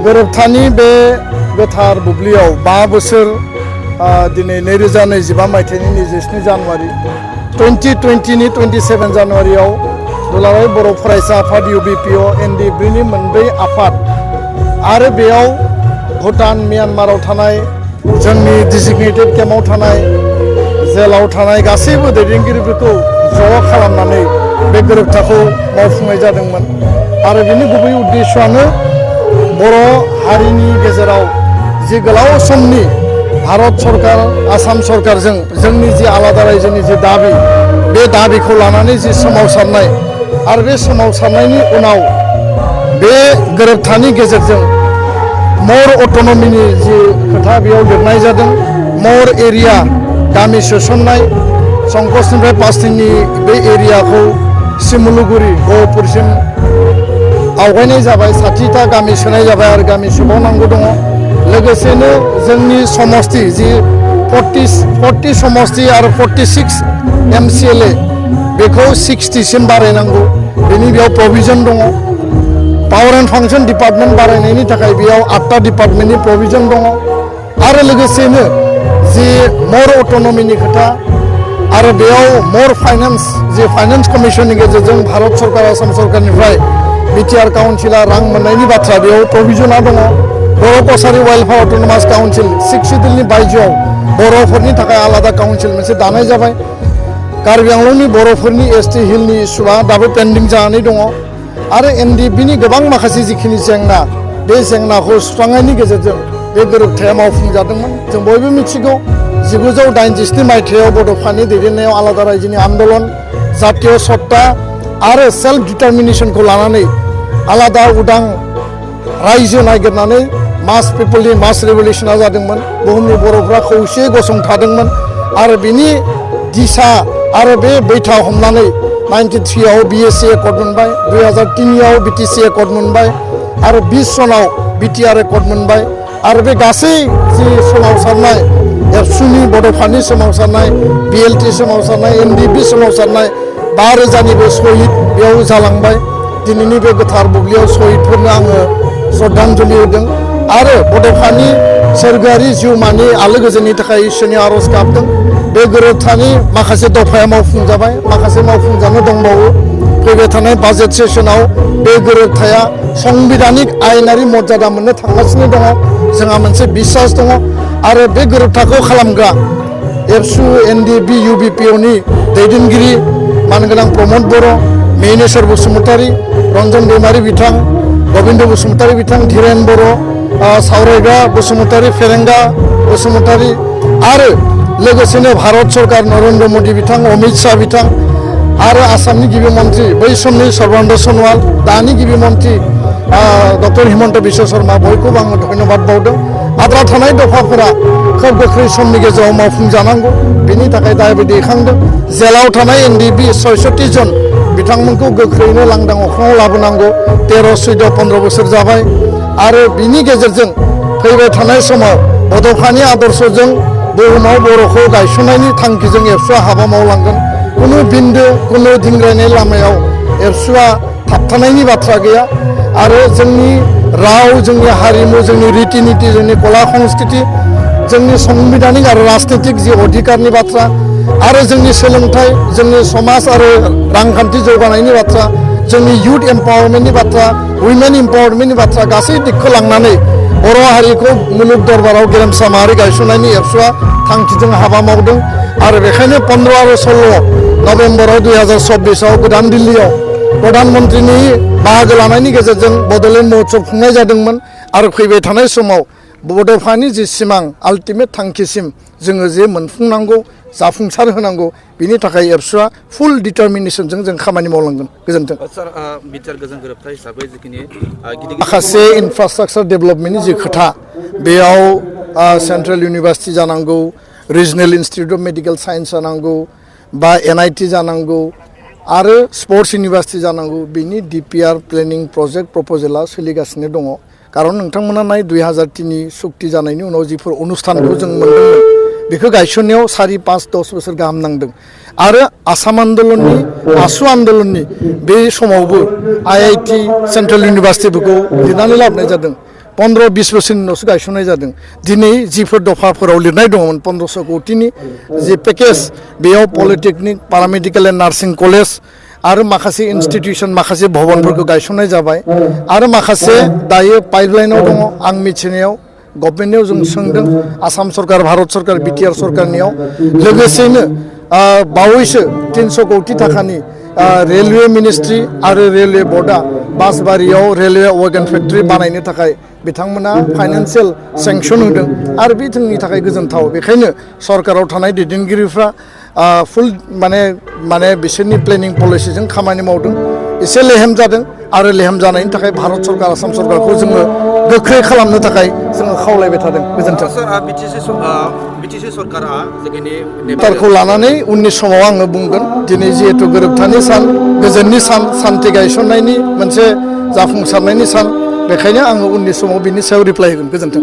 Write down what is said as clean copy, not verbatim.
गोरोबथानि बे गोथार बुब्लियाव 5 बोसोर दिनै 2025 मायथाइनि 27 जानुवारि 2020 नि 27 जानुवारियाव दुलाराय बर' फरायसा आफाद UBPO NDBनि मोनब्रै आफाद आरो बेयाव भुटान म्यानमाराव थानाय जोंनि डिजिगनेटेड केम्पआव थानाय जेलाव थानाय गासैबो दैदेनगिरिफोरखौ ज' खालामनानै बे गोरोबथाखौ मावफुंनाय जादोंमोन आरो बिनि गुबै उद्देश्यआनो बर' हारिनि गेजेराव जि गोलाव समनि भारत सरकार आसाम सरकारजों जोंनि जि आलादा रायजोनि जि दाबि बे दाबिखौ लानानै जि सोमावसारनाय आरो बे सोमावसारनायनि उनाव बे गोरोबथानि गेजेरजों मर अट'नमिनि जि खोथा बेयाव लिरनाय जादों मर एरिया गामि सोसननाय संकसनिफ्राय पास्टिनि बे एरियाखौ सिमुलुगुरि गहपुरसिम आवगायनाय जाबाय 60टा गामि सोनाय जाबाय आरो गामि सोबावनांगौ दङ लोगोसेनो जोंनि समस्ति जि 40 समस्ति आरो 46 MCLA बेखौ 60 सिम बारायनांगौ बेनि बेयाव प्रभिजन दङ पावर एन्ड फांसन डिपार्टमेन्ट बारायनायनि थाखाय बेयाव 8टा डिपार्टमेन्टनि प्रभिजन दङ आरो लोगोसेनो जि मर अट'नमिनि खोथा आरो बेयाव मर फाइनान्स जि फाइनान्स कमिसननि गेजेरजों भारत सरकार आसाम सरकारनिफ्राय बिटिआर काउन्सिला रां मोननायनि बाथ्रा बेयाव प्रभिजना दङ बर' कसारि वेलफेयार अट'नमास काउन्सिल 6 सिडुलनि बायजोआव बर'फोरनि थाखाय आलादा काउन्सिल मोनसे दानाय जाबाय कार्बि आंलंनि बर'फोरनि ST हिलनि इस्युआ दाबो पेन्डिं जानानै दङ आरो NDBनि गोबां माखासे जिखिनि जेंना बे जेंनाखौ सुस्रांनायनि गेजेरजों बे गोरोबथाया मावफुंजादोंमोन जों बयबो मिथिगौ 1987 मायथाइयाव बड'फानि दैदेननायाव आलादा रायजोनि आन्दलन जातीय सत्ता आरो सेल्फ डिटारमिनेसनखौ लानानै आलादा उदां रायजो नागिरनानै मास पिपलनि मास रिभलिउसना जादोंमोन बुहुमनि बर'फ्रा खौसेयै गसंथादोंमोन आरो बिनि दिशा आरो बे बैथा हमनानै 93आव BSc एकर्ड मोनबाय 2003आव BTC एकर्ड मोनबाय आरो 20 सनाव BTR एकर्ड मोनबाय आरो बे गासै जि सोमावसारनाय एबसुनि बड'फानि सोमावसारनाय BLT सोमावसारनाय NDB सोमावसारनाय 5,000निबो शहीद बेयाव जालांबाय दिनैनि बे गोथार बुब्लियाव शहीदफोरनो आङो श्रद्धांजलि होदों आरो बड'फानि सोरगोआरि जिउमानि आलो गोजोननि थाखाय इसोरनि आर'ज गाबदों बे गोरोबथानि माखासे दफाया मावफुंजाबाय माखासे मावफुंजानो दंबावो फैबाय थानाय बाजेट सेसनाव बे गोरोबथाया संबिधानिक आयेनारि मर्यादा मोननो थांगासिनो दङ जोंहा मोनसे बिसास दङ आरो बे गोरोबथाखौ खालामग्रा एबसु NDB UBPOनि दैदेनगिरि मानगोनां प्रमद बर' मेनेश्वर बसुमतारी रन्जन दैमारि बिथां गबिन्द बसुमतारी बिथां धीरेन बर' सावरायग्रा बसुमतारी फेरेंगा बसुमतारी आरो लोगोसेनो भारत सरकार नरेन्द्र मोदी बिथां अमित शाह बिथां आरो आसामनि गिबि मन्त्रि बै समनि सर्बानन्द सन'वाल दानि गिबि मन्त्रि डक्टर हिमन्त बिश्व शर्मा बयखौबो आङो धन्यबाद बावदों आद्रा थानाय दफाफोरा खोब गोख्रै समनि गेजेराव मावफुंजानांगौ बेनि थाखाय दाबि दैखांदों जेलाव थानाय NDB 66 जन बिथांमोनखौ गोख्रैनो लांदां अख्राङाव लाबोनांगौ 13, 14, 15 बोसोर जाबाय आरो बिनि गेजेरजों फैबाय थानाय समाव बड'फानि आदर्शजों बुहुमाव बर'खौ गायसननायनि थांखिजों एबसुआ हाबा मावलांगोन कुनु बिन्दो कुनु दिंग्रायनाय लामायाव एबसुआ थाबथानायनि बाथ्रा गैया आरो जोंनि राव जोंनि हारिमु जोंनि रीति नीति जोंनि कला संस्कृति जोंनि संबिधानिक आरो राजनीतिक जि अधिकारनि बाथ्रा आरो जोंनि सोलोंथाइ जोंनि समाज आरो रांखान्थि जौगानायनि बाथ्रा जोंनि युथ एम्पावारमेन्टनि बाथ्रा वुमेन एम्पावारमेन्टनि बाथ्रा गासै दिगखौ लांनानै बर' हारिखौ मुलुग दरबाराव गेरेमसा माहारि गायसननायनि एबसुआ थांखिजों हाबा मावदों आरो बेखायनो 15 आरो 16 नभेम्बराव 2024आव गोदान दिल्लीयाव प्रधानमन्त्रिनि बाहागो लानायनि गेजेरजों बड'लेण्ड महोत्सव खुंनाय जादोंमोन आरो फैबाय थानाय समाव बड'फानि जि सिमां आल्टिमेट थांखिसिम जोङो जे मोनफुंनांगौ जाफुंसार होनांगौ बिनि थाखाय एबसुआ फुल डिटारमिनेसनजों जों खामानि मावलांगोन गोजोन्थों सार बिटिआर गोजोन गोरोबथा हिसाबै जिखिनि माखासे इनफ्रास्ट्राक्चार डेभेलपमेन्टनि जि खोथा बेयाव सेन्ट्रेल इउनिभार्सिटि जानांगौ regional institute of medical science जानांगौ बा NIT जानांगौ आरो स्पर्ट्स इउनिभार्सिटि जानांगौ बिनि DPR प्लेनिं प्रजेक्ट प्रप'जेला सोलिगासिनो दङ कारन नोंथांमोना नाय 2003नि सुक्ति जानायनि उनाव जिफोर अनुष्ठानखौ जों मोनदोंमोन बेखौ गायसननायाव 4, 5, 10 बोसोर गाहाम नांदों आरो आसाम आन्दलननि आसु आन्दलननि बे समावबो IIT सेन्ट्रेल इउनिभार्सिटिफोरखौ लिरनानै लाबोनाय जादों 15-20 बोसोरनि उनावसो गायसननाय जादों दिनै जिफोर दफाफोराव लिरनाय दङमोन 1500 कौटिनि जि पेकेज बेयाव पलिटेकनिक पारामेडिकेल एन्ड नार्सिं कलेज आरो माखासे इनस्टिटिउसन माखासे भवनफोरखौ गायसननाय जाबाय आरो माखासे दायो पाइपलाइनाव दङ आं मिथिनायाव गभर्नमेन्टनियाव जों सोंदों आसाम सरकार भारत सरकार बिटिआर सरकारनियाव लोगोसेनो बावैसो 300 कौटि थाखानि रेलवे मिनिस्ट्रि आरो रेलवे बर्डआ बासबारियाव रेलवे वेगन फेक्टरि बानायनो थाखाय बिथांमोना फाइनान्सियेल सेंसन होदों आरो बे जोंनि थाखाय गोजोनथाव बेखायनो सरकाराव थानाय दैदेनगिरिफ्रा फुल माने बिसोरनि प्लेनिं पलिसिजों खामानि मावदों एसे लेहेम जादों आरो लेहेम जानायनि थाखाय भारत सरकार आसाम सरकारखौ जोङो गोख्रै खालामनो थाखाय जोङो खावलायबाय थादों गोजोन्थों बिटिसि सरकारा सरकारखौ लानानै उननि समाव आङो बुंगोन दिनै जिहेतु गोरोबथानि सान गोजोननि सान सान्थि गायसननायनि मोनसे जाफुंसारनायनि सान बेखायनो आङो उननि समाव बिनि सायाव रिप्लाय होगोन गोजोन्थों